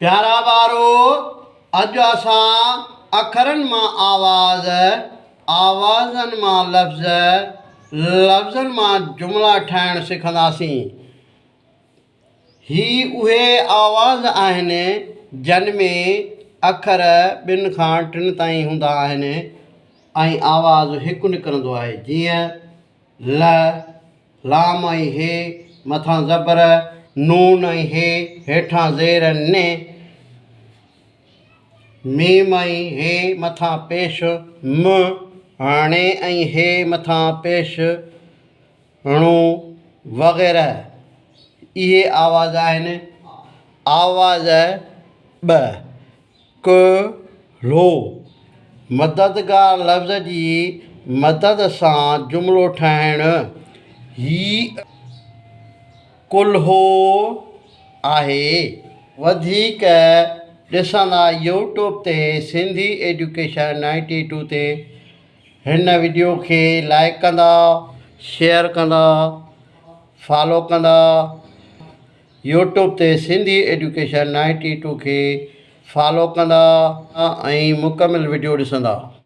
پيارا ٻارو! اڄ اسان اکرن مان آواز، آوازن مان لفظ، لفظن مان جملا ٺاهڻ سکنداسين. هي اهي آواز آهن جن ۾ اکر ٻن کان ٽن تائين هوندا آهن ۽ آواز هڪ نڪرندو آهي جيئن، ل، لام ۽ هي مٿان زبر، نون ۽ هي هيٺان زير ن، ميم ۽ هي مٿان پيش م، ڻ ۽ هي مٿان پيش ڻ وغيره اهي آواز آهن. آواز ٻه. ڪ لو مددگار لفظ جي مدد سان جملو ٺاهڻ. هي ڪلهو آهي. وڌيڪ ڏسندا يوٽيوب تي سنڌي ايجوڪيشن نائنٽي ٽو تي هن وڊيو کي لائيڪ ڪندا شيئر ڪندا فالو ڪندا. يوٽيوب تي سنڌي ايجوڪيشن نائنٽي ٽو کي فالو ڪندا ۽ مڪمل وڊيو ڏسندا.